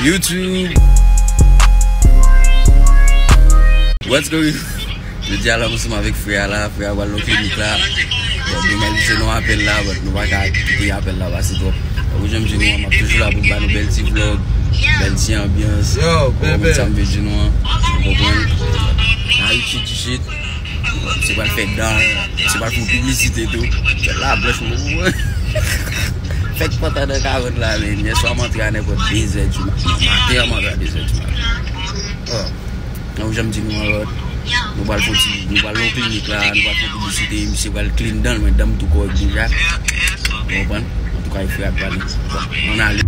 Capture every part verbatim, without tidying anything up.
YouTube. What's going on? Jodi a la, m ansanm avèk frè a la. Frè a pral nan klinik la. Bon, nou mèt se nan apèl la, but nou pa ka kite apèl la pase twòp. Tankou jan m di nou an, m ap toujou la pou m ba nou bèl ti vlog, bèl ti anbyans. Yo, bebe. Sa m vle di nou an, ou konprann? Haiti di shit. Se pral fè dan, se pral fè piblisite tou. Fè la blanch, mwen, mwen. Fèk pantan nan karant la, men yèswa m antre a nenpòt de zè di maten. Maten an, m antre a de zè di maten. Oh. Nan jan m di nou an, nou pral fè ti, nou pral nan klinik la, nou pral fè piblisite, misye pral clean dan l, men dan m tou kòrèk deja. Ou konprann? Antouka, e frè a k pale. Bon, ann ale.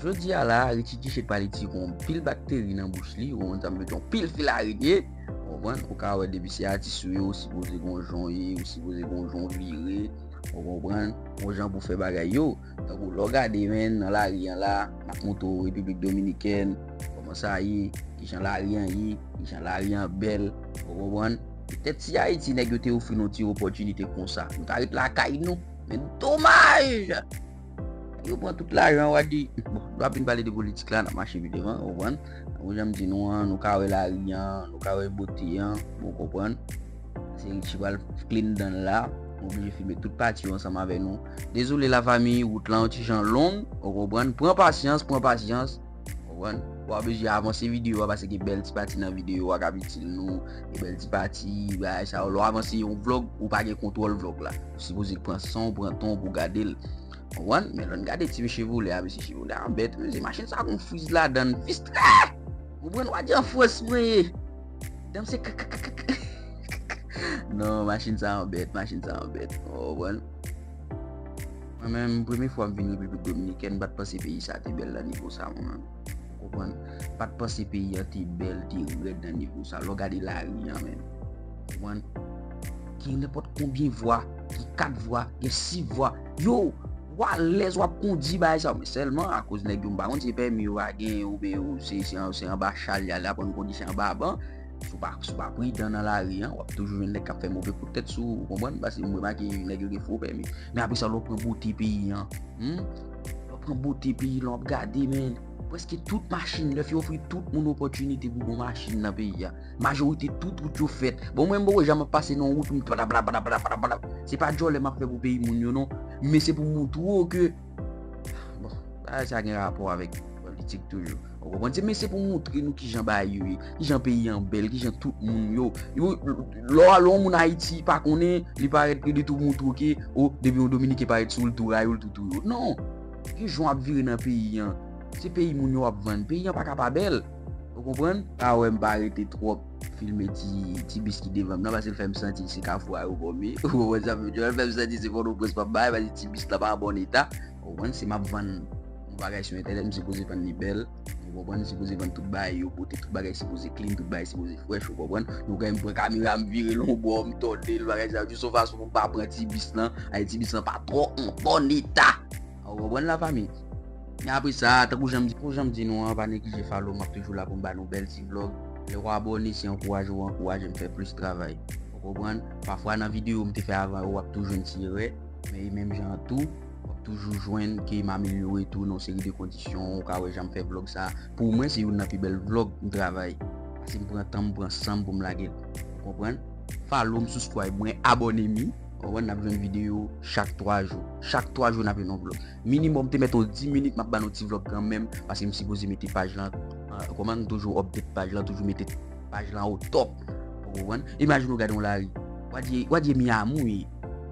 Jodi a la, Richie T-shirt pral retire yon pil bakteri nan bouch li, ou konprann sa m vle di, yon pil fil arenye, ou konprann? Ou ka wè depi se atis ou ye, ou sipoze gon jan w ye, ou sipoze gon jan w vire, ou konprann? Gon jan pou fè bagay yo. Tankou lè w gade, men, nan lari an la, m ap montre w Repiblik Dominikèn, kòman sa ye, kijan lari an ye, kijan lari an bèl, ou konprann? Petèt si Ayiti, nèg yo te ofri nou ti opòtinite konsa, nou ta ret lakay nou. Men domaj! Yo pran tout lajan, w a di, bon, nou ap vin pale de politik la, n ap mache pi devan, ou konprann? Tankou jan m di nou an, nou ka wè lari an, nou ka wè bote an, ou konprann? Se Richie pral clean dan l la, m oblije filme tout pati yo ansanm avè nou. Dezole lafanmi, wout lan yon ti jan long, ou konprann? Pran pasyans, pran pasyans, ou konprann? W a bezwen avanse videyo a paske gen bèl ti pati nan videyo a k ap itil nou, gen bèl ti pati, bagay sa yo. Lè w avanse yon vlog, ou pa gen kontwòl vlog la. Ou sipoze pran san w, pran tan w pou w gade l. Ou konprann? Men lè n gade ti mesye vole a, mesye chevole a anbèt, men se machin sa gon friz ladan l, fistrè! Ou konprann? W a di an Frans mwen ye. Dan m se k-, k-, k-, k-, k-, non, machin sa anbèt, machin sa anbèt. Ou konprann? Mwen menm, premye fwa m vin Repiblik Dominikèn, m pa t panse peyi sa te bèl nan nivo sa, mwen menm. Ou konprann? M pa t panse peyi an te bèl, te rèd nan nivo sa. Lè w gade lari an menm. Ou konprann? Gen nenpòt konbyen vwa, gen kat vwa, gen sis vwa. Yo, w alèz, w ap kondi bagay sa yo. Men sèlman akoz nèg yo, m pa konn si se pèmi yo pa gen, oubyen yo, se, se, se anba chal y ale aprann kondi, se anba ban. Si w pa, si w pa pridan nan lari an, w ap toujou jwenn nèg k ap fè move kout tèt sou ou, ou konprann? Paske m remake nèg yo gen fo pèmi. Men apre sa, lè w pran bote peyi an, hmm? Lè w pran bote peyi lan, w ap gade, men, prèske tout machin nèf, yo ofri tout moun opòtinite pou gon machin nan peyi a. Majorite tout wout yo fèt. Bon, mwen, m poko janm ap pase nan wout, m pata, pata, pata. Se pa djòlè m ap fè pou peyi moun yo, non. Men se pou m montre w ke, bon, bagay sa gen rapò avèk politik toujou. Ou konprann? Se, men se pou montre nou kijan bagay yo ye, kijan peyi an bèl, kijan tout moun yo. Yo, lè w al yon moun Ayiti pa konnen, li parèt ke li tou montre w ke, o, depi yon Dominiken parèt sou l, tou rayi w, l tou touye w. Non! Gen jan w ap vire nan peyi an. Se peyi moun yo w ap vann. Peyi an pa ka pa bèl. Ou konprann? A wè m pa rete twòp filme ti, ti bis ki devan m nan, paske l fè m santi se Kafou Ayewopò m ye. Ou konprann sa m vle di? L fè m santi se Pòtoprens m ap bay, paske ti bis la pa an bon eta. Ou konprann? Si m ap vann yon bagay sou entènèt, m sipoze vann li bèl. Ou konprann? M sipoze vann tout bagay yo pote, tout bagay sipoze clean, tout bagay sipoze fresh, ou konprann? Nou gen m pran kamera, m vire l yon bò, m tòde l, bagay sa yo, jis yon fason pou m pa pran ti bis lan, ay ti bis lan pa twò an bon eta. Ou konprann, lafanmi? Men apre sa, tankou jan m di, tankou jan m di nou an, pa neglije follow, m ap toujou la pou m ba nou bèl ti vlog. Lè w abòne, se ankouraje w ankouraje m fè plis travay. Ou konprann? Pafwa nan videyo m te fè avan yo, w ap toujou jwenn ti erè, men e menm jan an tou, w ap toujou jwenn ke m amelyore tou nan yon seri de kondisyon. Ou ka wè jan m fè vlog sa. Pou mwen, se youn nan pi bèl vlog m travay. Paske m pran tan m, pran san m pou m lage l. Ou konprann? Follow m, subscribe mwen, abòne m. Ou konprann? N ap jwenn videyo chak twa jou. Chak twa jou, n ap jwenn yon vlog. Minimòm, te mèt yon dis minit, m ap ba nou ti vlog kanmenm, paske m sipoze mete paj lan, ah, kòman m toujou update paj lan, toujou mete paj lan o top. Ou konprann? Imajine w gade yon lari. W a di, w a di mi amou ye.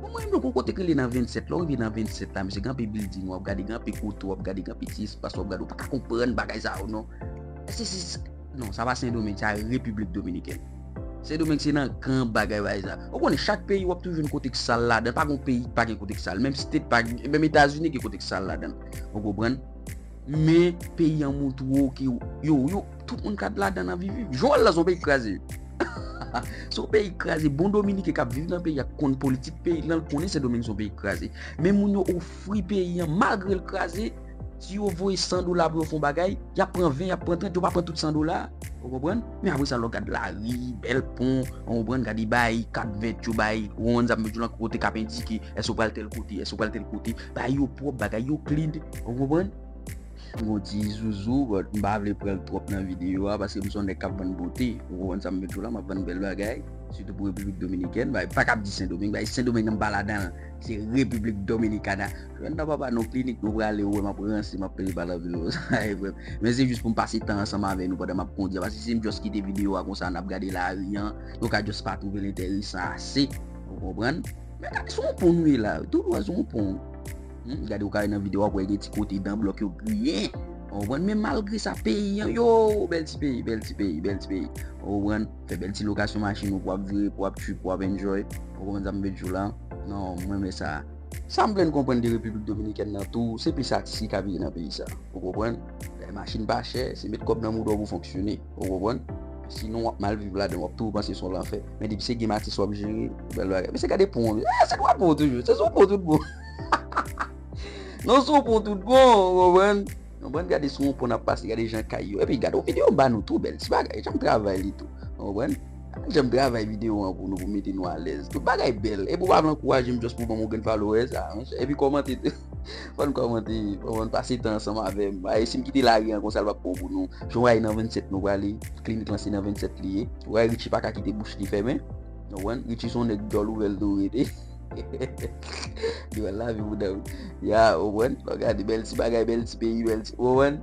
Bon, mwen menm, gon kote k rele nan vennsèt. Lè w rive nan vennsèt la, mesye, gen anpil building, w ap gade, gen anpil kote, w ap gade, gen anpil ti espas, w ap gade, ou pa ka konprann bagay sa yo, non. Èske se, non, sa pa Sendomeng, sa Repiblik Dominikèn. Sendomeng se nan gran bagay bagay sa. Ou konnen chak peyi w ap toujou jwenn kote k sal ladan. Pa gon peyi k pa gen kote k sal. Menm state pa, menm Etazini gen kote k sal ladan. Ou konprann? Men peyi an montre w ke yo, yo, tout moun ka ladan nan viv viv. Jan w wè l la, se yon peyi k kraze. Se yon peyi k kraze. Bon Dominiken k ap viv nan peyi a, k konn politik peyi l lan, l konnen Sendomeng se yon peyi k kraze. Men moun yo ofri peyi an malgre l kraze. Si yo voye san dola pou yo fè yon bagay, y ap pran ven, y ap pran trant, yo pa pran tout san dola. Ou konprann? Men apre sa, lè w gad lari, bèl pon, ou konprann, gade bay kat vèt yo bay, ou konprann sa m vle di w lan, kote k ap endike, èske w pral tèl kote, èske w pral tèl kote, bay yo pwòp, bagay yo clean, ou konprann? M gon ti zouzou, but m pa vle pran l twòp nan videyo a, paske m se yon nèg k ap vann bote, ou konprann sa m vle di w la, m ap vann bèl bagay, sitou pou Repiblik Dominikèn, bay, pa k ap di Sendomeng, bay, Sendomeng nan m pa ladan l, se Repiblik Dominikana. Jwenn nan papa, nou klinik, nou prale, ou wè m ap ranse, m ap peye pa nan videyo sa, e vre. Men se jis pou m pase tan ansanm avè nou pandan m ap kondi a, paske si m just kite videyo a konsa, n ap gade lari an, nou ka just pa twouve l enteresan ase, ou konprann? Men gade sou yon pon nou ye la, tou dwat sou yon pon. Hmm, gade ou ka wè nan videyo a, w ap wè gen ti kote dan blòk yo griyen. Ou konprann? Men malgre sa, peyi an, yo, bèl ti peyi, bèl ti peyi, bèl ti peyi. Ou konprann? Fè bèl ti lokasyon machin ou pou w ap vire, pou w ap trip, pou w ap enjoy. Ou konprann sa m vle di w la? Non, mwen renmen sa. Sa m vle n konprann de Repiblik Dominikèn nan tou, se plis atis ki ka vire nan peyi sa. Ou konprann? Lè machin pa chè, se met kòb nan mouda w pou fonksyone. Ou konprann? Sinon, w ap mal viv ladan, w ap toujou panse se yon lanfè. Men depi se game atis w ap jere, bèl bagay. Mesye, gade pon an. Eh, se dwat pon toujou. Se sou pon tout bon. Non, sou pon tout bon, ou konprann? Ou konprann? Gade sou yon pon n ap pase, gade jan kay yo. Epi gade yon videyo m ba nou tou, bèl ti bagay. Jan m travay li tou. Ou konprann? Jan m travay videyo an pou nou, pou mete nou alèz. Tout bagay bèl. Epi w pa vle ankouraje m just pou ban m yon grenn followers, ah, monchè. Epi kòmante tou. Fò n kòmante, fò n pase tan ansanm avè m. Ay, si m kite lari an konsa, l p ap bon pou nou. Jan w wè nan vennsèt nou prale, klinik lan se nan vennsèt li ye. Ou wè Richie pa ka kite bouch li fèmen. Ou konprann? Richie se yon nèg djòl ouvè l tou rete. Li wè lavi pou dan. Ya, ou konprann? Lè w gade bèl ti bagay, bèl ti peyi, bèl ti, ou konprann?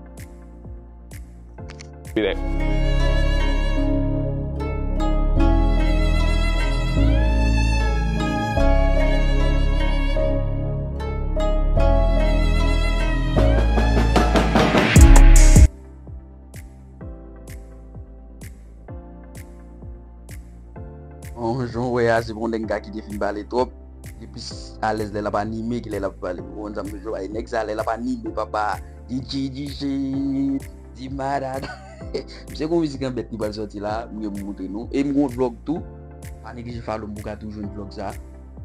Bon, jan w wè a, se pa yon nèg m ka kite fin pale twòp. Li plis alèz lè l ap anime ke lè l ap pale. Ou konprann sa m vle di w la? E nèg sa, lè l ap anime, papa, di G G, di Madada. Misye gon mizik an bèt li pral sòti la, m gen pou m montre nou. E m gon vlòg tou. Pa neglije follow m pou w ka tou jwenn vlòg sa.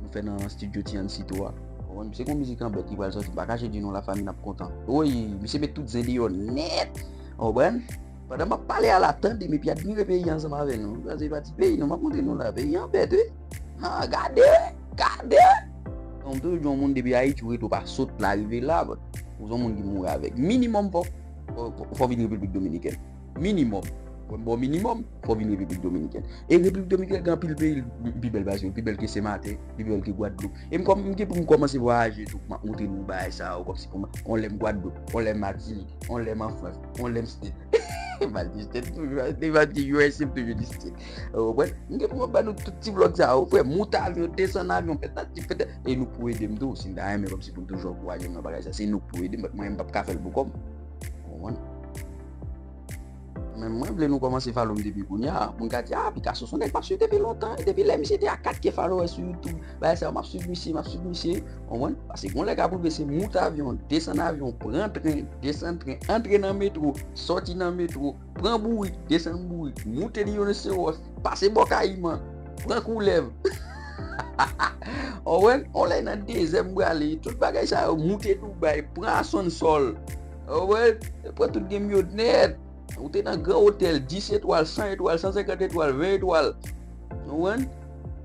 Nou fè nan studio T N C tou a. Ou konprann? Misye gon mizik an bèt li pral sòti. M pa kache di nou lafanmi n ap kontan. Wi, misye met tout zen deyò nèt. Ou konprann? Pandan m ap pale a la, tande m epi admire peyi a ansanm avè nou. Paske e pa ti peyi non, m ap montre nou la. Peyi an bèt, wi. Ha, gade, gade. Bon, m toujou di yon moun depi Ayiti ou rete w pa sot la rive la, but ou se yon moun ki mouri avèk. Minimòm fò, fò, fò, fò w vin Repiblik Dominikèn. Minimòm. Mwen ba w minimòm, fò w vin Repiblik Dominikèn. E Repiblik Dominikèn gen anpil peyi, li pi bèl pase yo, li pi bèl ke Senmaten, li pi bèl ke Gwadloup. E m kòm, m gen pou m kòmanse vwayaje tou, m ap montre nou bagay sa yo, kòmsi pou mwen, on lè m Gwadloup, on lè m Matinik, on lè m an Frans, on lè m State. M al di State toujou, m al di U S A, m toujou di State. Ou konprann? M gen pou m ap ba nou tout ti vlòg sa yo, frè, moute avyon, desann avyon, fè tati, fè tati, e nou k pou ede m tou, si n ta renmen kòmsi pou n toujou ankouraje m nan bagay sa, se nou k pou ede m, but mwen, m p ap ka fè l pou kò m. Ou konprann? Men mwen vle nou kòmanse follow m depi kounye a. Moun ka di, ah, Picasso se yon nèg m ap swiv depi lontan. Depi lè misye te a kat K followers sou YouTube, bagay sa yo, m ap swiv misye, m ap swiv misye. Ou konprann? Paske gon lè k ap rive, se moute avyon, desann avyon, pran tren, desann tren, antre nan metwo, sòti nan metwo, pran bourik, desann bourik, moute Lion Seros, pase bò Kayiman, pran koulèv. Ou konprann? On lè nan dezè m prale, tout bagay sa yo, moute Dubai, pran asansò. Ou konprann? Pran tout game yo nèt. Ou te nan gran otèl, dis etwal, san etwal, san senkant etwal, ven etwal. Ou konprann?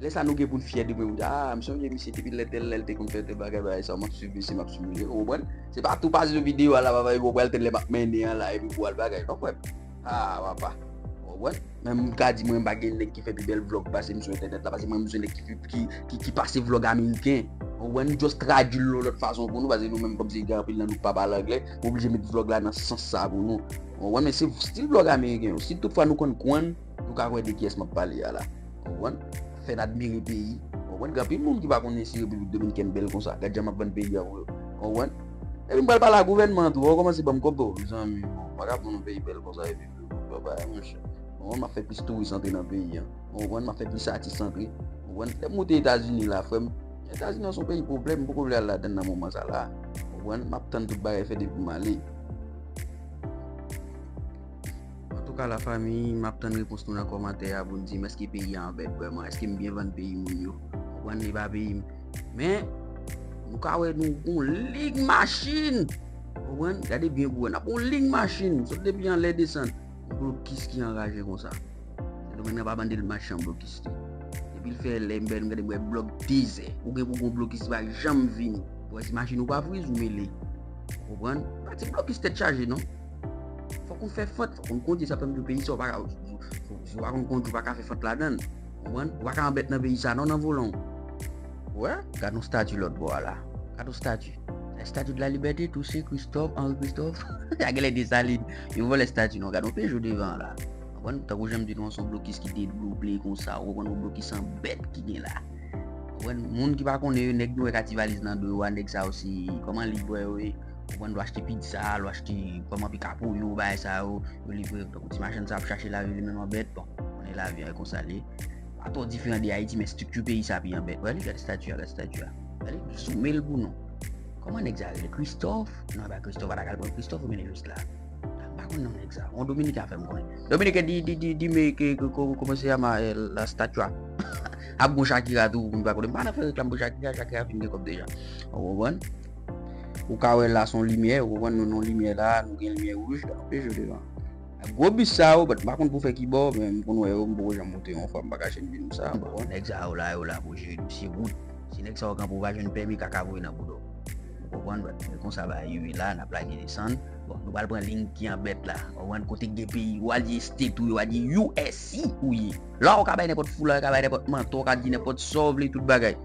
Lè sa nou gen pou n fyè de mwen, pou n di, ah, m sonje misye depi lè tèl lè l te konn fè tèl bagay, bagay sa, m ap swiv misye, m ap swiv misye. Ou konprann? Se pa tou pase sou videyo a la, papa, epi w pral tann lè m ap mennen an la, epi pou w al bagay. Non, frè m. Ah, papa. Ou konprann? Men m ka di mwen, m pa gen nèg ki fè pi bèl vlòg pase m sou entènèt la, paske mwen, m se nèg ki, ki, ki, ki pase vlòg ameriken. Ou konprann? M just tradui l yon lòt fason pou nou, paske nou menm, kòmsi gen anpil nan nou k pa pale anglè, m oblije met vlòg la nan sans sa pou nou. Ou konprann? Men se stil vlòg ameriken yo. Si toutfwa nou konn konn, nou ka wè de kiyès m ap pale a la. Ou konprann? Fè n admire peyi. Ou konprann? Gen anpil moun ki pa konnen si Repiblik Dominikèn bèl konsa. Gad jan m ap vann peyi a pou yo. Ou konprann? Epi m pral pale a gouvènman an tou. Ou kòmanse ban m kòb tou, mezanmi. Bon, pa ka pou nou peyi bèl konsa epi, papa, monchè. Ou konprann? M ap fè plis touris antre nan peyi a. Ou konprann? M ap fè plis atis antre. Ou konprann? Lè m moute Etazini la, frè m, Etazini an se yon peyi pwoblèm, m poko vle al ladann nan moman sa la. Ou konprann? M ap tann tout bagay fè depi m ale. Antouka, lafanmi, m ap tann repons nou nan kòmantè a pou n di m èske peyi a an bèt vrèman, èske m byen vann peyi moun yo. Ou konprann, li pa peyi m. Men, nou ka wè nou gon lig machin. Ou konprann? Gade byen pou wè. N ap yon liy machin, sot depi anlè desann. Yon blokis ki anraje konsa. Sendomeng nan pa mande l mache an blokis li. Depi l fè lè m bèl, m gade m wè blòk dezè. Ou gen pou gon blokis ki pa janm vini. Ou wè si machin ou pa friz, ou mele. Ou konprann? Pa ti blokis tèt chaje, non. Fòk ou fè fant, fòk ou kondye, sa fè m di w peyi sa ou pa ka, si w pa konn kondye, ou pa ka fè fant ladan l. Ou konprann? Ou pa ka anbèt nan peyi sa, non, nan volan w. Wè, gad yon stati lòt bò a la. Gad yon stati. Sa stati de la libète, Tousen, Kristòf, Anri Kristòf. Sa genlè Desalin. Yo vòlè stati, non, gad yon Pejo devan la. Ou konprann? Tankou jan m di nou an, se yon blokis ki dedouble konsa. Ou konprann? Yon blokis an bèt ki gen la. Ou konprann? Moun ki pa konnen yo, nèg nou wè k a ti valiz nan do yo a, nèg sa yo se kòman livrè yo ye. Ou konprann? Lè w achte pizza, lè w achte kòman pika pou yo, bagay sa yo, yo livre yo. Tankou ti machann sa ap chache lavi li menm an bèt, bon, konnen lavi an e konsa l ye. Pa twò diferan de Ayiti, men estrikti peyi sa pi an bèt. Wè li, gade stati a, gade stati a. Wè li, zoome l pou nou. Kòman nèg sa rele? Kristòf? Non, e pa Kristòf, pa ta kal pran Kristòf, ou mennen jis la. M pa konn non nèg sa. Yon Dominiken ap fè m konnen. Dominiken di, di, di, di, men ke, ke, ke, kòman se ama, eh, la statue. Ap gon Shakira tou, moun pa konnen. M pa nan fè reklam pou Shakira, Shakira fin gen kòb deja. Ou konprann? Ou ka wè la se yon limyè, ou konprann, nou nan limyè la, nou gen limyè wouj, gade yon Pejo devan. Gwo bis sa yo, but m pa konn pou fè ki bò, men m konn wè yo, m poko janm monte yon fwa, m pa kache m di nou sa, ou konprann? Nèg sa yo la, yo la pou jere dosye wout. Si nèg sa yo kanpe, ou pa jwenn pèmi, kaka voye nan bouda w. Ou konprann, but men konsa bagay yo ye la, n ap lage desann. Bon, nou pral pran liy ki an bèt la. Ou konprann, kote k gen peyi, ou al di state ou ye, ou al di U S C ou ye. La ou ka bay nenpòt foula, ou ka bay nenpòt mantò, ou ka di nenpòt sa w vle, tout bagay.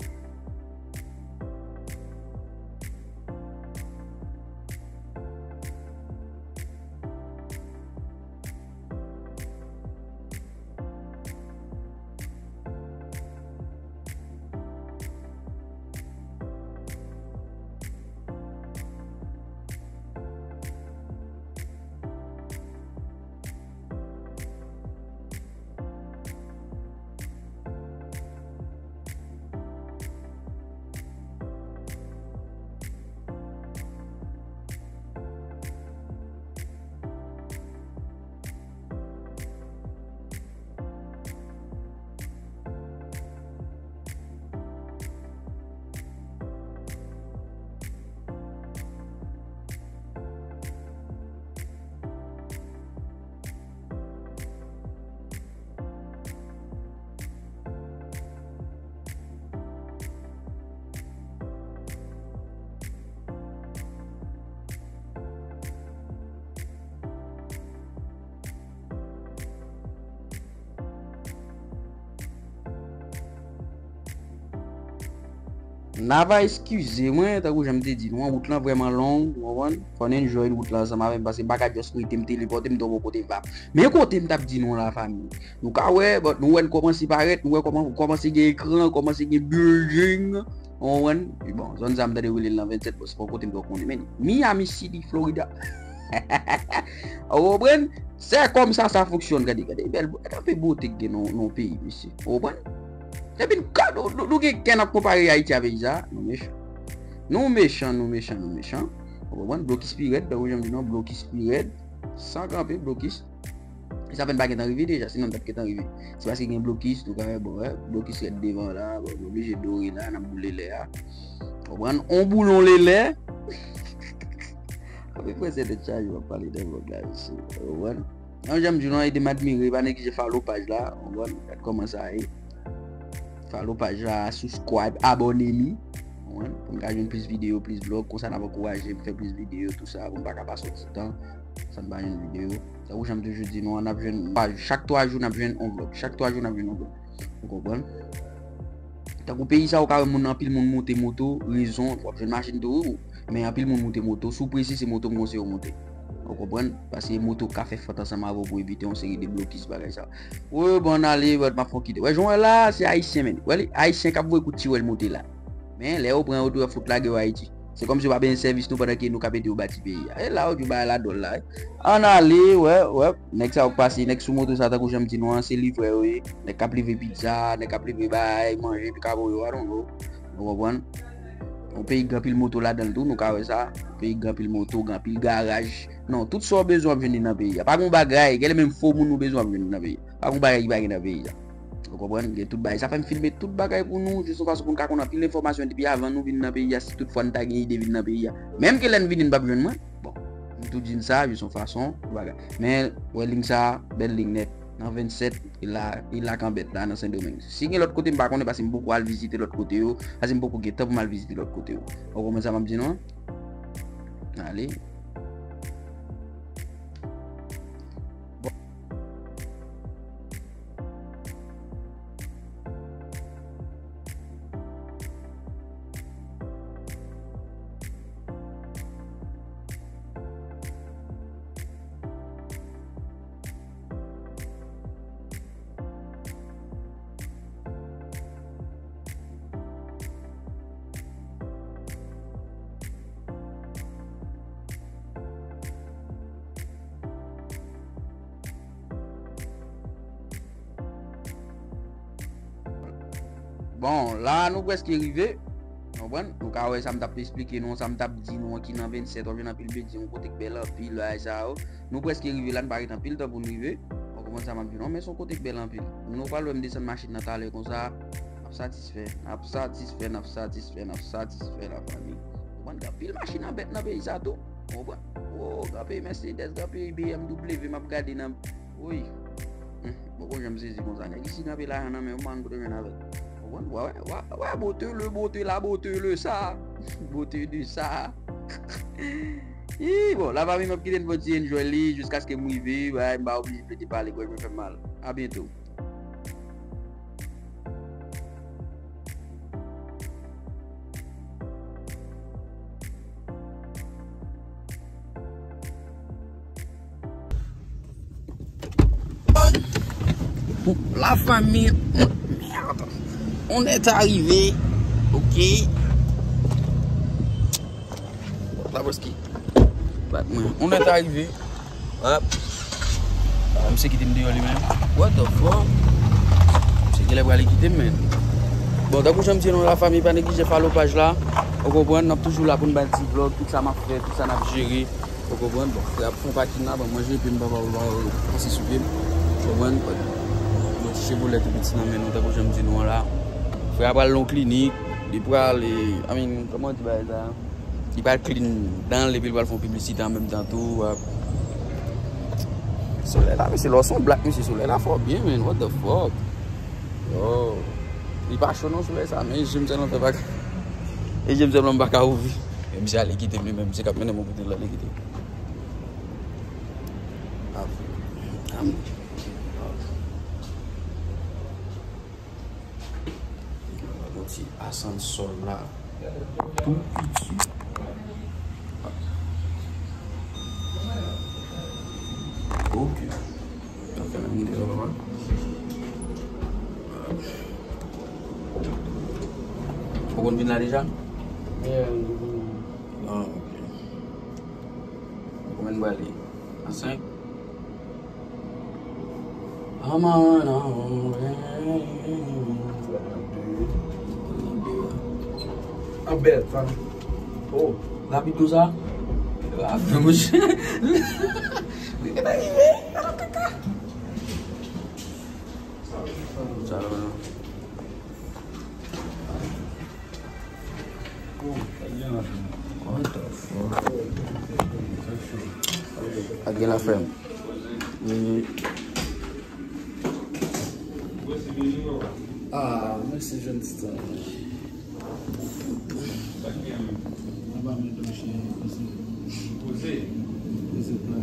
N ava eskize mwen, tankou jan m te di nou an, wout lan vrèman long, ou konprann? Fò n enjoy wout lan ansanm avè m, paske m pa ka just rete m telepòte m tonbe kote m pa. Men kote m t ap di nou la, fanmi. Nou ka wè, but nou wè n kòmanse parèt, nou wè kòman, kòmanse gen ekran, kòmanse gen building. Ou konprann? E bon, zòn sa m tande yo rele l nan vennsèt, bon, se pa yon kote m twò konnen, men Miami City, Florida. Ou konprann? Se kòmsa sa fonksyone, gade, gade, bèl, gade anpe bote k gen nan, nan peyi, mesye. Ou konprann? Epi nou, nou, nou, nou gen kè n ap konpare Ayiti a peyi sa, nou mechan. Nou mechan, nou mechan, nou mechan. Ou konprann? Blokis pi rèd, tankou jan m di nou, blokis pi rèd. San kanpe, blokis. E sa fè n pa gentan rive deja, sinon n t ap gentan rive. Se paske gen blokis, nou ka wè, bon, wè, blokis rèd devan la, bon, nou oblije dore la, n ap boule lè a. Konprann? On boule on lelè. Ape prensè tèt chaje w ap pale nan vlòg la, mesye. Konprann? Nan jan m di w lan, ede m admire, pa neglije follow paj la, konprann? Gad kòman sa ye. Follow paj la, subscribe, abòne li. Konprann? Pou n ka jwenn plis videyo, plis vlòg, konsa n ap ankouraje m fè plis videyo, tou sa, pou m pa ka pase yon ti tan san m pa jwenn videyo. Tankou jan m toujou di nou an, n ap jwenn, pa, chak twa jou n ap jwenn yon vlòg. Chak twa jou n ap jwenn yon vlòg. Ou konprann? Tankou peyi sa, ou ka wè moun, anpil moun monte moto, rezon, w ap jwenn machin tou, wi, men anpil moun monte moto, si w prese, se moto m konseye w monte. Ou konprann? Paske moto ka fè fant ansanm avè w pou evite yon seri de blokis, bagay sa. Wi, bon, ann ale, but m ap fè w kite. Wè, jan w wè la, se Ayisyen, men. Wè li, Ayisyen k ap voye kout tiwèl monte la. Men, lè yo pran yo tou, yo fout lage yo Ayiti. Se kòmsi yo pa bezwen sèvis nou pandan ke nou ka mete yo bati peyi a. E la, yo di w bagay la dwòl la, wi. Ann ale, wè, wè. Nèg sa yo k pase, nèg sou moto sa, tankou jan m di nou an, se livrè yo ye. Nèg k ap livre pizza, nèg k ap livre bagay, manje, pika pou yo, I don't know. Ou konprann? Yon peyi k gen anpil moto ladan l tou, nou ka wè sa. Yon peyi k gen anpil moto, gen anpil garaj. Non, tout sa w bezwen w ap jwenn li nan peyi a. Pa gen yon bagay, genlè menm fo moun ou bezwen w ap jwenn li nan peyi a. Pa gen yon bagay ki pa gen nan peyi a. Ou konprann? Gen tout bagay. Sa fè m filme tout bagay pou nou, jis yon fason pou n ka konn anpil enfòmasyon depi avan nou vin nan peyi a, si tout fwa n ta gen ide vin nan peyi a. Menm ke lè n vini, n p ap jwenn mwen. Tou djin sa, jis yon fason, bagay. Men, wè ling sa, bèl ling nèt. Nan vennsèt, e la, e la kanbèt la, nan Sendomeng. Si gen lòt kote, m pa konnen, paske m poko al vizite lòt kote yo, paske m poko gen tan pou m al vizite lòt kote yo. Ou konprann sa m ap di nou an? Ale. Bon, la nou prèske rive. Konprann? Nou ka wè sa m t ap esplike nou, sa m t ap di nou an ki nan vennsèt, w ap jwenn anpil bilding, yon kote k bèl anpil, bagay sa yo. Nou prèske rive la, n pa ret anpil tan pou n rive. Ou konprann sa m ap di nou, men se yon kote k bèl anpil. Nou pral wè m desann machin nan talè konsa. N ap satisfè, n ap satisfè, n ap satisfè, n ap satisfè, lafanmi. Ou konprann? Gen anpil machin an bèt nan peyi sa tou. Ou konprann? O, gen anpil Mercedes, gen anpil B M W m ap gade nan, woy. Hmm, mwen konn janm sezi konsa. Nèg isi gen anpil lajan nan men yo, m pa konn kote yo jwenn avè l. Ou konprann? Wè, wè, wè, wè, bote le, bote la, bote le sa. Bote de sa. Ih, bon, lafanmi, m ap kite n fè yon ti enjoy li jiskaske m rive, bay, m pa oblije plede pale, gòj mwen fè m mal. A byento. Lafanmi, mèd. On est arrivé. Ok. Laboski. Bat mwen. On est arrivé. Hop. Misye kite m deyò li menm. What the fuck? Misye genlè prale kite m, men. Bon, tankou jan m di nou, lafanmi, pa neglije follow paj la. Ou konprann, n ap toujou la pou n bay ti vlog, tout sa m ap fè, tout sa n ap jere. Ou konprann? Bon, frè ap fè yon pakin la, ban m manje, epi m pa, pa, pa pase sou pye m. Ou konprann? Bon, ti Chevrolet tou piti nan men nou, tankou jan m di nou an la. Frè a pral nan yon klinik, li pral, eh, I mean, kòman w di bagay sa? Li pral clean dan l, epi l pral fè yon piblisite an menm tan tou. Solèy la, mesye, lè w se yon black, mesye, solèy la fò byen, man. What the fuck? Yo. Li pa cho non, solèy sa, men je m sèlman fè pa ka. E je m sèlman m pa ka ouvri. E misye ale kite m li menm, misye k ap mennen m yon kote la, li kite. Ah, ah. Yon ti asansò la. Tou piti. Ok. Sa fè menm deyò, papa. Ou konn vin la deja? Yeah, m konn vin la. Ah, ok. Konbyen n prale? A senk? An bèl fanm. Oh, rapid konsa? Rapid, monchè. Li te rive. Ala kaka. Sa la, non. What the fuck? Pa gen la frè m. Ah, mèsi jèn ti tan. Anba men dòm chen poze. Poze. Poze pla.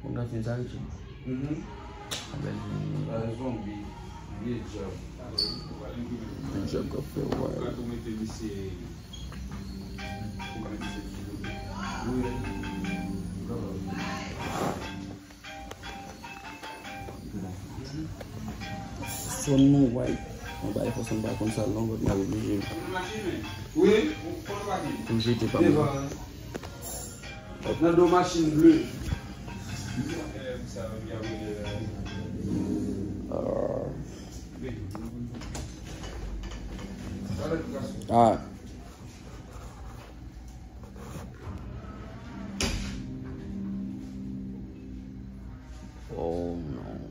Ou gade sa, Richie? Mhm. Sa bèl fim. Ah, zonbi. Vye djab. Vye djab k ap fè wè. Ou ka tou mete misye. Ou ka mete misye. Wi. Fòn nou white. Mwen bay fòs, mwen pa konn sa long, but mwen oblije. Wi. Pou jete pa mwen. Nan do machin ble. Ah. Ah. Oh non.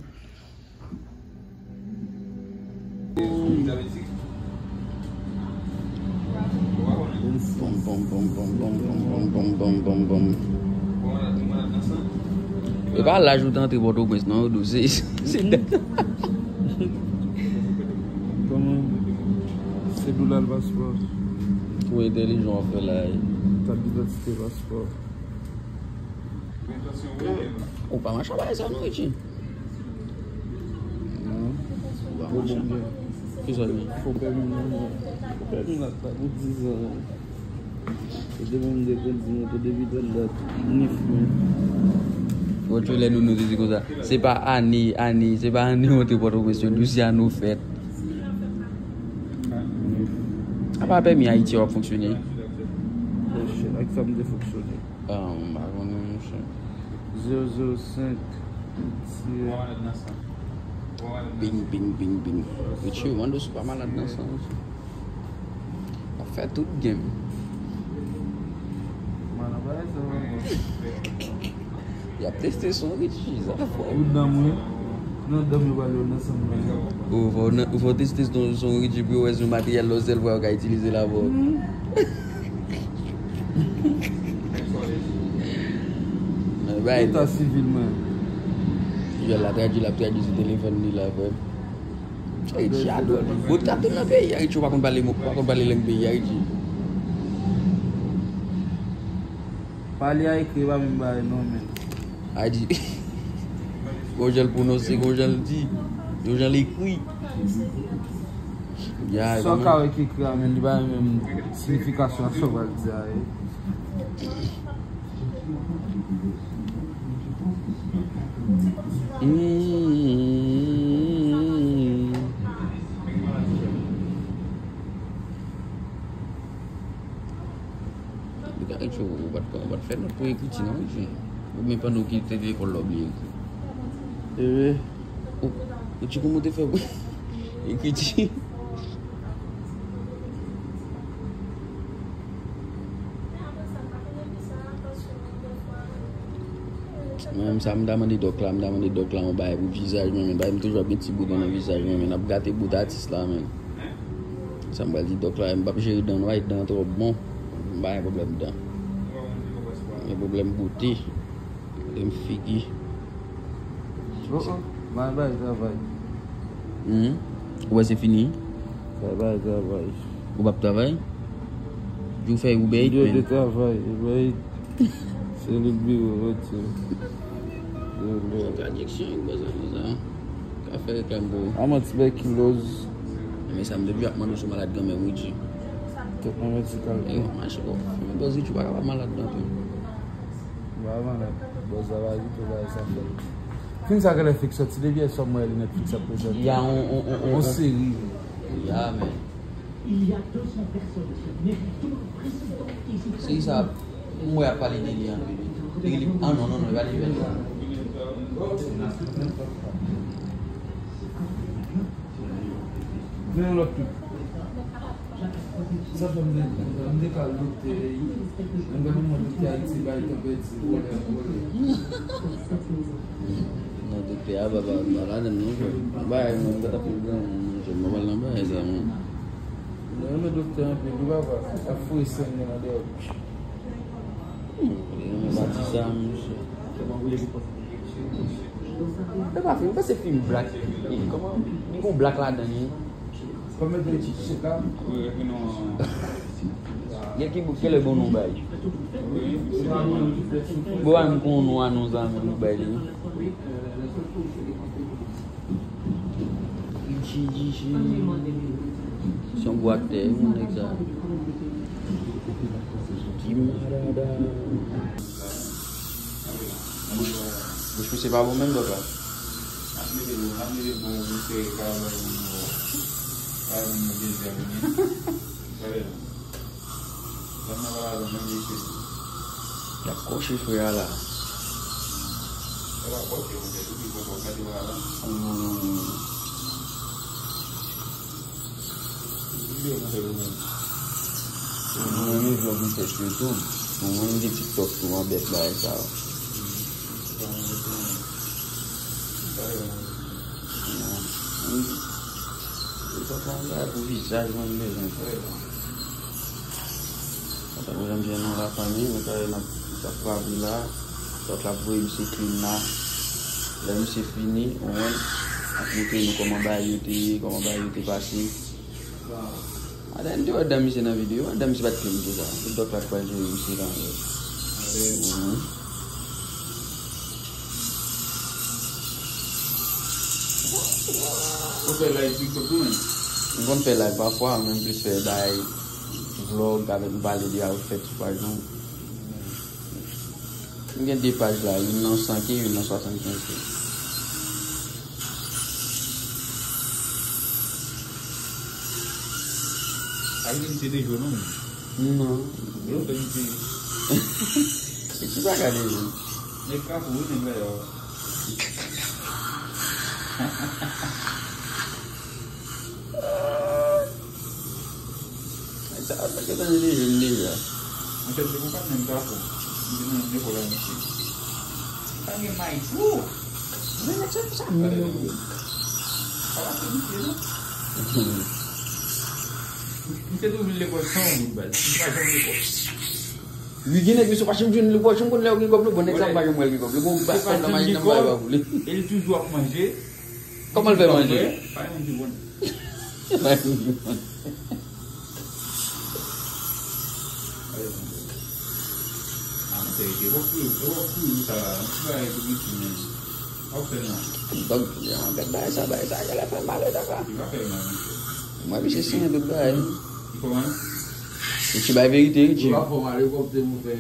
Bom, bom, bom. E pa laj ou te antre Pòtoprens non, Dou, se, se dat. Kòman? Se Dou l al paspò. Twò entèlijan w ap fè la. Kat didantite, paspò. Ou pa mache a bagay sa non, Richie. Non. Ou pa mache. Kisa li? Fo pèmi non, fo pèmi la, la pou dizan. Ou te menm de kondisyon, ou te depi trannde nèf men. Lòt jou lè nou, nou te di konsa, se pa ane, ane, se pa ane w antre Pòtoprens, yo di se ane w fèt. Apa pèmi Ayiti a w ap fonksyone? Oh shit, ak sa m te fonksyone. Ah, m pa konnen, monchè. Zewo zewo senk. Bing, bing, bing, bing. Richie, mande si w pa malad nan san, monchè. W ap fè tout game. Mwen nan bagay sa, mwen. Y ap teste son Richie, sa fò. Ou dan mwen. Nan dan mwen pale nan sanm nan. Ou fò, ou fò teste son, son Richie pou yo wè si yon materyèl lòsèl vwa yo ka itilize l avè w. Eta sivil mwen. Jwèl la tradui, l ap tradui sou telefòn li la, frè m. Richie a dwòl. Ou ta tou nan peyi a, Richie, ou pa konn pale mo, ou pa konn pale lang peyi a, Richie. Pale a ekri, e pa menm bagay non, men. A di. Gon jan l pwononse, gon jan l di, gon jan l ekri. Ya, sa w ka wè ki ekri a, men li pa gen menm siyifikasyon a sa w pral di a, e. Ou pa t, ou pa t fè nòt pou ekriti non, wi. Ou men pandan w kite lekòl la, w bliye ekri. Ewe. Ou, ou ti kòman w te fè pou ekriti? Mwen menm sa m ta mande dòk la, m ta mande dòk la yon bagay pou vizaj mwen, men bagay m toujou ap gen ti bouton nan vizaj mwen, men n ap gate bout atis la, men. Sa m pral di dòk la, m p ap jere dan nou, ay dan twò bon. M pa gen pwoblèm dan. M gen pwoblèm bote, pwoblèm figi. Oh, oh, bay bay travay. Hmm? Ou wè se fini? Bay bay travay. Ou p ap travay? Jou fè Uber Eats, men. Yo de travay, Uber Eats. Se lòt biwo, wè ti. Kontradiksion, baz, sa. Ka fè reklam pou ou. A manti bay kiloz. Men sa m depi ap mande w sou malad kanmenm, wi, G. Tretman medikal. E w ap mache, bon. Men baz, G pa ka pa malad non tou. Ba malad. Baz, sa va vit, ou bay sa fè. Fim sa genlè fèk sòti, depi yè swa m wè li Netflix ap prezante. Ya, on, on, on, on, on seri. Ya, men. Se sa, m wè ap pale de li anpil. Li, ah non, non, non, li pa de li menm. Gen yon lòt tou. Sa fè m de, m de kal doktè, m gade mwen doktè Ayiti bay tanpèdi, vòlè, vòlè. Non, doktè a pa, pa, pa ladann non, frè. Bagay mwen, m pa t ap fè granmoun, non, frè. Mwen pa nan bagay sa, mwen. Mwen renmen doktè anpil, wi, papa. Ap foure sèn nan deyò. Hmm, mwen renmen pati sa, monchè. E pa fim, m panse fim black. E, kòman, li gon black ladan li. Kòman de ti chita? Wi, epi non. Gen ki bout, kèlè bon non bay? Wi. Bon, an kon non anons la, men nou bay li. Richie, Richie. Se yon gwo aktè, wi, nèg sa. Ti marada. Bouch, bouch misye pa bon menm, dòk la. Mete l, n ap mete l pou yon seri kay bay moun yo. Kay moun yo deja vini. Gade la. Lè m nan pale avè m, menm li se. Y ap kòche frè a la. E pa kòche, monchè, depi poko gade pale la. Hmm. Videyo m fè pou mwen. Mwen renmen vlòg m fè sou YouTube. Mwen menm gen TikTok tou, m anbèt bagay sa yo. Mwen, mwen, mwen pa pran bagay pou vizaj mwen, m bezwen fè. Sa ta pran jan m jwenn yon lafanmi, mwen ta wè n ap, n ap frape la, lòt la ap voye misye clean la. Lè misye fini, ou konprann, ap montre nou kòman bagay yo te ye, kòman bagay yo te pase. Madan, m te wè dan misye nan videyo, madan misye pa t clean konsa. Se dòk la t pral jere misye la ankò. Mhm. Ou fè live TikTok tou menm? M konn fè live pafwa, men m plis fè bagay vlòg avèk m pale de outfit sou paj mwen. M gen de paj la, youn nan san K, youn nan swasannkenz K. Ak li, misye te jwe non. Non. Yo fè misye. E ki bagay li ye? Nèg Kafou wi, nèg la yo. Ay, sa, sa gentan deje vin deja. Monchè, se pou pa t menm Kafou. M te nan lekòl a misye. Pa gen may tou. Men nèg sa, sa menm yo vle. Pa pase misye, non. Misye toujou lekòl san yon goud baz. Misye pa janm lekòl. Wi, gen nèg misye pa janm jwenn lekòl, janm konn lè yo gen kòb, non. Bon, nèg sa m pa janm wè l gen kòb. Li gon bas kòb nan machin nan, m pa wè pa pou li. E li toujou ap manje. Kòman l fè manje? Pa yon ti bon. Pa yon ti bon. Ah, monchè, e wòk pou, e wòk pou sa, yon ti bagay pou piti, men. Wòk fè non. Donk, yon gad bagay sa, bagay sa, genlè fè mal, e sa. Li pa fè mal, monchè. Mwen, misye siyen tout bagay. Li fè mal? Richie bay verite, Richie. Li pa fè mal, e kòm se mwen fè.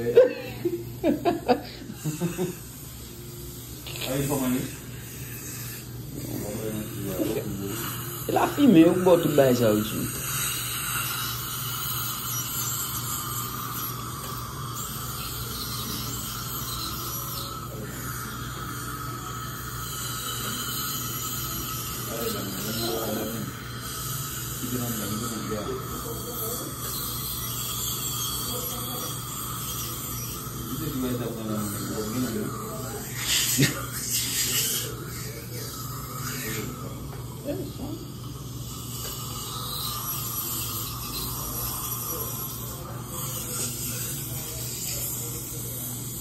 Ay, kòman li? E la fimen, yo k ba w tout bagay sa yo, Richie.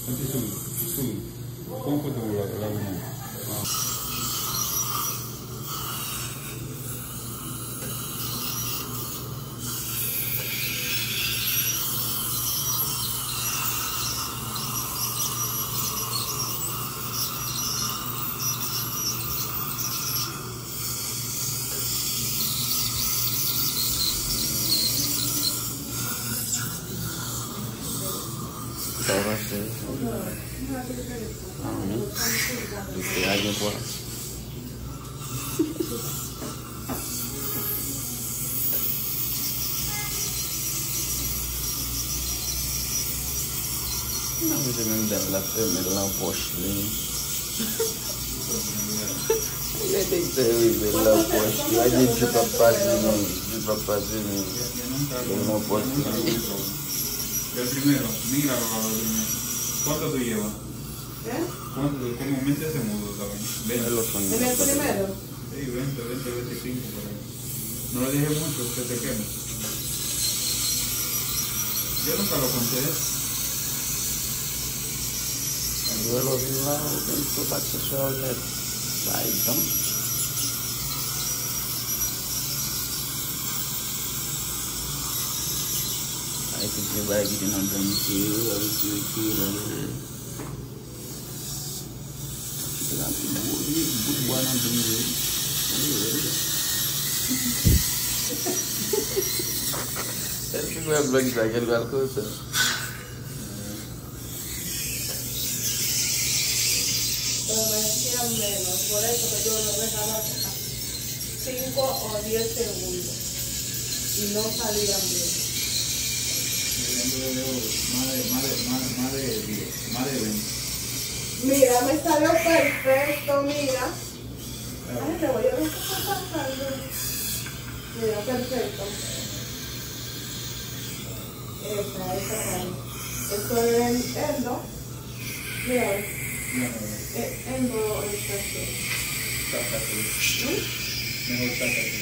Yon ti souri, ti souri. Pran foto pou la, la pou mwen. Sa w panse? Ah, wi. Doktè a gen pwa. Nan, mesye, menm dam la fèmen l nan pòch li. Gade nèg sa yo, men l nan pòch li. Gade drip ap pase, men drip ap pase, men l nan pòch li. Del primero, mira, papá, del primero. ¿Cuánto tú llevas? ¿Eh? ¿Cuánto tú, cómo meses se mudó también? Veinte. El otro niño. ¿En el primero? Sí, veinte, veinte, veinticinco por ahí. No lo dejé mucho, se te quema. Yo nunca lo conté. Lè w vin la, ou gen tout aksesyè w nèt. Bay tan. Ay, tout se bagay ki te nan dan misye yo, avèk yo ki la. Epi la, pi gwo, li bout bwa nan bri yo. Sèl figwa blòk sa, kèl bal konsa. Menos, por eso que yo no dejaba tocar. Cinco o diez segundos. Y no salía bien. Más de, más de, más, más de diez, más de veinte. Mira, me salió perfecto, mira. Ay, te voy a ver qué está pasando. Mira, perfecto. Esa, esa, ahí. Eso es el, el dos. Mira, ve. No, no, no. Eh, en dos orientaciones. Sácate. ¿Mm? Mejor sácate.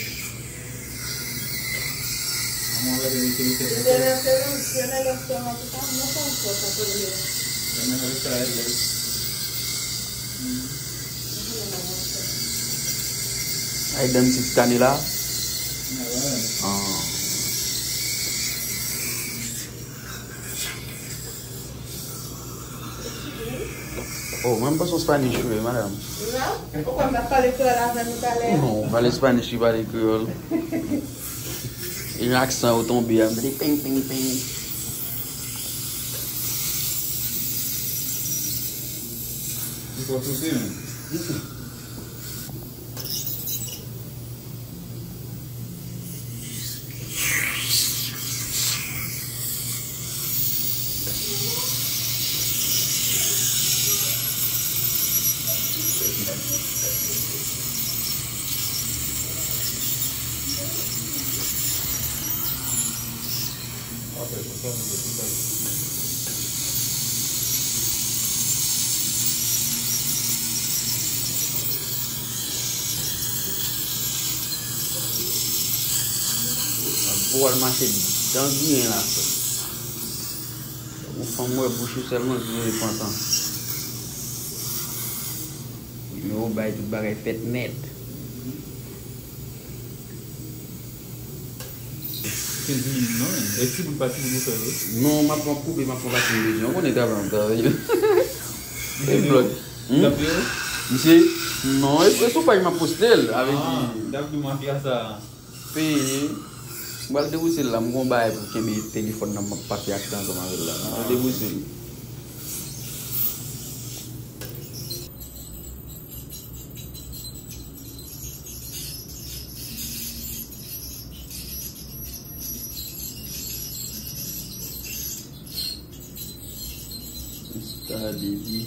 Vamos a ver qué dice el... Tiene, tiene, tiene los temas, tú sabes, no son cosas, pero mira. Es mejor extraerle. Mm. Ay, dan ti tane la. Ah. Oh, mwen m panse yon Spanish wi, madam. Non, ou konn m t ap pale kreyòl avè nou talè. Non, ou pale Spanish, li pale kreyòl. E yon aksan yo tonbe a, m tande peng, peng, peng. Li fò souse, men. Pou w al mache dan griyen la sèl. Yon fanm wè bouch ou sèlman ki gen pantan. Nimewo bay tout bagay fèt nèt. Kenz minit non, men. E ti bout pa ti bout ou fè yo? Non, m ap pran koupe, m ap pran pati m bezwen. Ou konnen travay m travay yo. E blòd. Hmm? Misye, non, e, e sou paj m ap poste l, avè di. Dap di mafya sa. Peye. M pral debouse l la, m gon bagay pou kenbe telefòn nan, m ap pase ak tan ansanm avè l la. M pral debouse l. Style baby.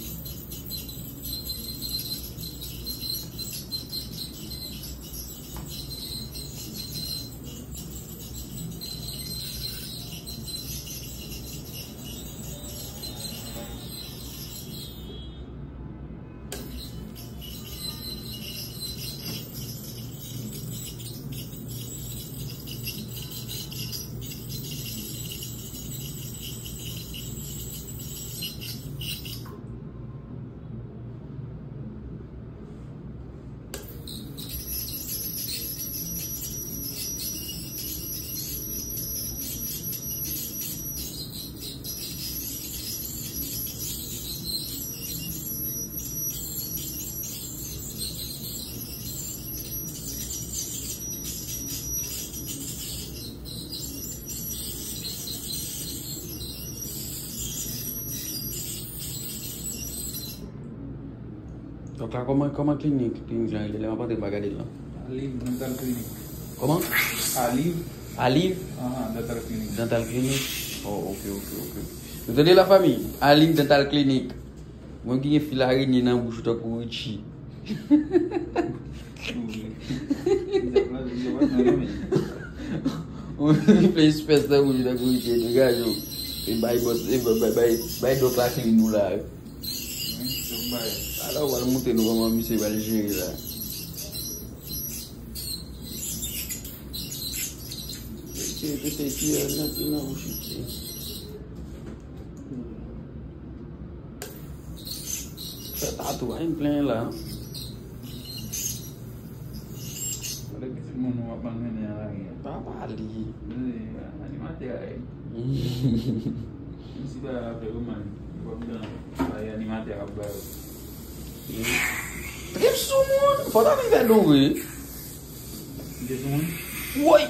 Donk la, kòman, kòman klinik, klinik lan rele? Lè m ap antre, m pa gade l lan. Aliv Dental Clinic. Kòman? Aliv. Aliv? Ahan, Dental Clinic. Dental Clinic? Oh, ok, ok, ok. Nou tande la fanmi? Aliv Dental Clinic. Mwen ki gen fil arenye nan bouch ou tankou Richie. Ou vle espès nan bouch ou tankou Richie, degaje w. E bay bòs, e bay, bay, bay, bay dòk la kle nou la. Ala w al montre nou kòman misye pral jere la. Misye pete kiyè nan, nan bouch misye. Fè tatou, pa vin plenyen la. Gade pitit moun ou ap malmennen an lari a. Pa pale. Animatè a ye. Menm si bagay la fè yo mal, yo p ap jan bay animatè a ap ba yo. Trip sou moun, fò ta vin fè dlo vre. Li te sou moun? Woy!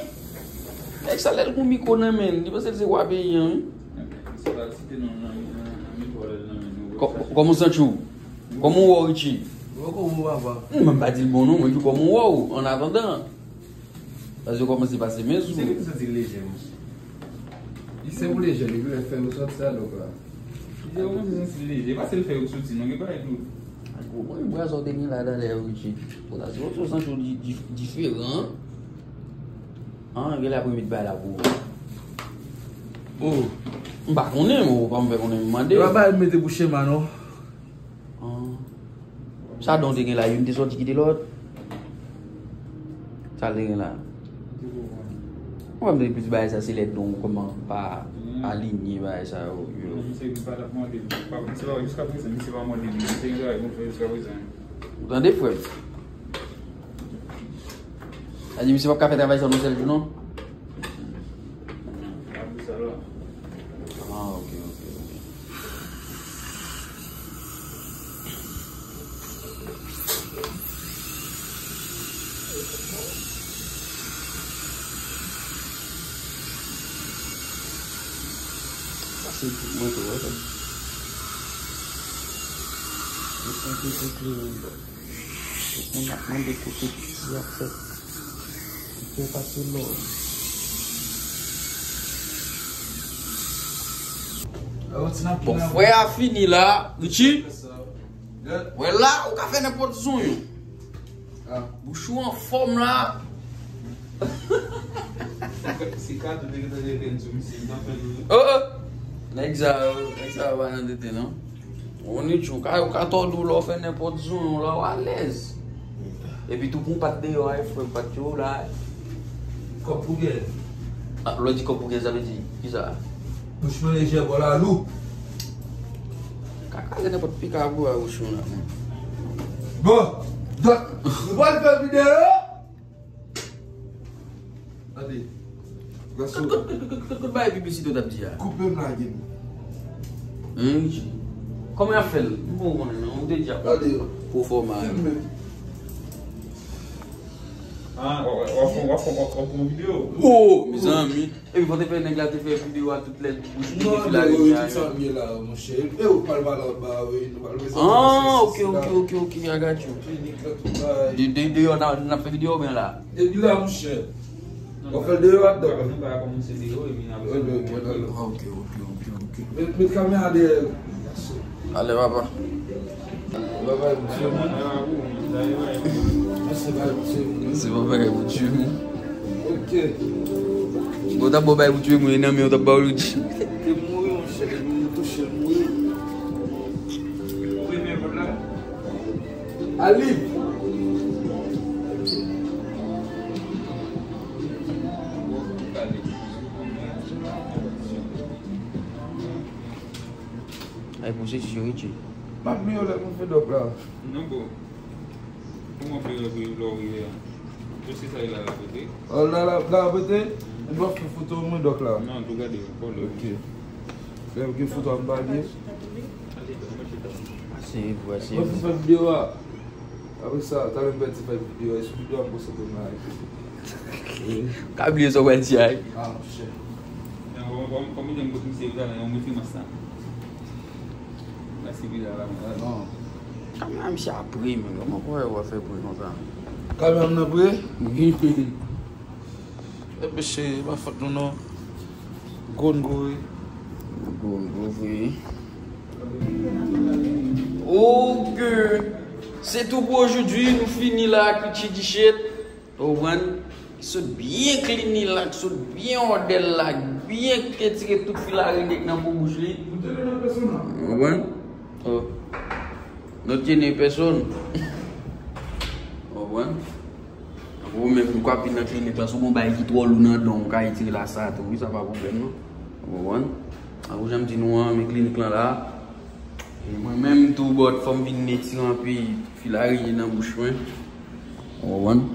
Nèg sa lè l gon mikwo nan men l, li panse l se wa peyi an, wi. Se pa site non nan, nan, nan mikwo lè l nan men nou. Kò-, kòman w santi w? Kòman w wè w, Richie? Ou poko wè w, papa. Hmm, mwen pa di l bon non, mwen di kòman w wè w, an atandan. Paske w kòmanse pase men sou. Se li ki santi l lejè, monchè. Li se pou lejè, li vle fè resòti sa, donk la. Li di, ou santi l lejè, pa se l fè yo soti, non, gen bagay tou. Ak gwo mwen, bra sa w te gen la talè, Richie. Pou la, se yon santi di-, di-, diferan. An, gen la pou met bay la pou ou. Oh, m pa konnen, mwen, ou pa m fè konnen, m mande. Yo pa bay mete pou chema, non. An. Sa don te gen la, youn te sòti kite lòt. Sa l te gen la. Mwen, m te plis bagay sa, se lè don kòman pa alinye bagay sa yo. Yo. Misye pa t ap mande, pa, misye pa, jiska prezan, misye pa mande, misye gen travay pou l fè jiska prezan. Ou tande, frè m? Sa di, misye p ap ka fè travay sa nan sèl jou, non? Ah, ok, ok, ok. Pase pou mwen tou, wè sa. Mwen santi se kleren. Tout moun ap mande kote piti a fèt. Piti a pase lò. Bon, frè a fini la, Richie. Wè la, ou ka fè nenpòt zonyon. Bouch ou anfòm la. Se kado te gentan rete m sou misye, m t ap fè l. Oh, oh. Nèg sa yo, nèg sa yo pa nan tete, non. On est chaud. Ou ka, ou ka tòde w la, w fè nenpòt zonyon la, w alèz. Epi tou pou pat deyò a, frè, pat yo la. Kòb pou gè. Ah, lè w di kòb pou gè, sa vle di kisa? Bouch mwen lejè, bò la lou. Kaka, se nenpòt pika pou a bouch mwen la. Bon, donk, nou pral fè videyo. Tande. Gason. Kout, kout, kout, kout, kout bay piblisite w t ap di a. Koupe m lage m. Hein, Richie? Kòman y ap fè l? M poko konnen non, ou te di a. Tande. Pwofòma. Filme. Ah, w ap, w ap, w ap, w ap, w ap, w ap fè yon videyo. Oh, mezanmi. Epi fò te fè nèg la te fè videyo a tout lè bouch li te fè la rivyè a. Non, non, tout sa m ye la, monchè. E ou pral pale anba, wi, nou pral prezante. Ah, ok, ok, ok, ok, I got you. Klinik la, tout bagay. De, de, deyò, n a, n ap fè videyo oubyen la? Depi la, monchè. W ap fè l deyò a, dòk. Nou pa kòmanse deyò, epi n ap... Ok, ok, ok, ok. Met, met kamera dèyè. Ale, papa. Papa, se bon. Se pa, se bon. Se pa bagay pou tchou. Ok. Bon, t ap bon bagay pou tchou, mwen, nan men w t ap ba w lou di. Te mouri, monchè, te mouri, touche, mouri. Ou renmen vòt la? Ali. Ay, pou se si yo retire. M ap bliye w lè pou fè dòk la. Non, bon. Kòman fè lè pou lè w rive a? Dosye sa e la la kote? Oh, la, la, la kote? M ap fè foto mwen dòk la. Non, tou gade, kòl. Ok. Lè m gen foto a m pa bliye. Ase, pou ase. Mwen pou fè videyo a. Apre sa, talè m pèdi fè videyo a. E sou videyo a m poste pou m la. Ka bliye sa w pral di a. Ah, monchè. Kòm, kòm, kòm m di m kote misye yo talè, yon mete mas la. Kamera misye a pre, men kòman pou wè w ap fè pre konsa? Kamera m nan pre? Wi. E mesye, pa fòt nou non. Gon gwo wi. Gon gwo vre. Ok. Se tou pou ojodi, nou fini la ak Richie Dichette. Ou konprann? Ki sot byen klini la, ki sot byen òdèl la, byen retire tout filarene k nan po bouch li. Ou konprann? Oh. Not tiene person. Ou konprann? Ou menm, ou ka vin nan klinik la, si w gen yon bagay ki twò lou nan dan w, ou ka retire la sa tou, wi, sa pa pwoblèm, non. Ou konprann? Tankou jan m di nou an, men klinik lan la. E mwen menm tou, bòt, fò m vin retire anpil filarene nan bouch mwen. Ou konprann?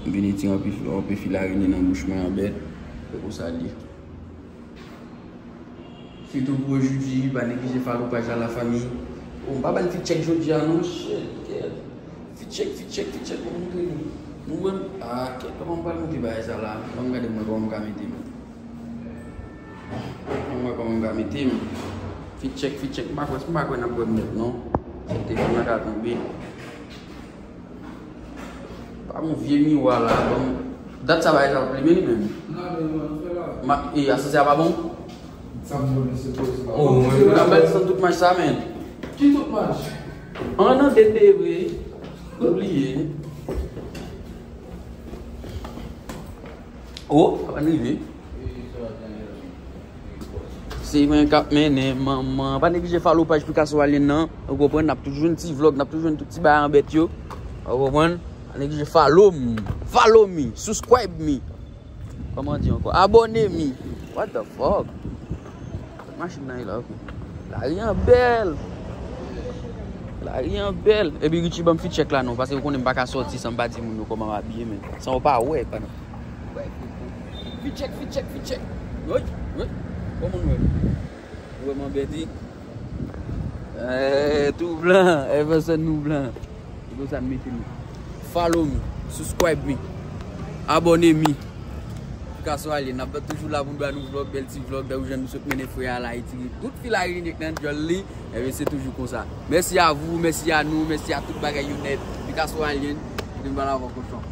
M vin retire anpil, anpil filarene nan bouch mwen an bèt. Se konsa l ye. Se tou pou ojodi, pa neglije follow paj la, lafanmi. Oh, m pa ba n fit check jodi a, non, shit, kèt. Fit check, fit check, fit check, mwen montre nou. Nou wè m, ah, kèt, kòman m pral montre bagay sa la? Ban m gade mwen kòman m ka mete m. Mwen wè kòman m ka mete m. Fit check, fit check. M pa kwè, m pa kwè n ap wè m nèt non. Telefòn nan ka tonbe. Pa gon vye miwa la, bon. Dat sa bagay sa ap limen li menm. Nan, men, man, fè la. Ma, e, asansè a pa bon? Sa m bon, men se poz la. Oh, mwen, mwen, mwen, tout match sa, men. Ki tout match? An nan de de vre. Ou bliye. Oh, sa pa rive. Se mwen k ap mennen manman. Pa neglije follow paj Picasso Alien nan. Ou konprann? N ap toujou jwenn ti vlog, n ap toujou jwenn tout ti bagay an bèt yo. Ou konprann? Pa neglije follow m. Follow me. Subscribe me. Kòman di ankò? Abone me. What the fuck? Machin nan ye la, ok. Lari an bèl. Lari an bèl. Epi Richie ban m fit check la non, paske ou konnen m pa ka sòti san m pa di moun yo kòman m abiye, men. San w pa wè, pandan. Fit check, fit check, fit check. Woy, woy. Kòman nou wè? Ou wè m anbèdi? Eh, tou blan, Everson nou blan. Se konsa m mete nou. Follow me, subscribe me, abone me. Picasso Alien, n ap toujou la pou n ba nou vlog, bèl ti vlog, dan ou jan nou sot mennen frè a la, etire tout fi la reyini nan djòl li. Ebyen, se toujou konsa. Merci à vous, merci à nous, merci à tout bagay yo nèt. Picasso Alien, nou ba la avan kochon.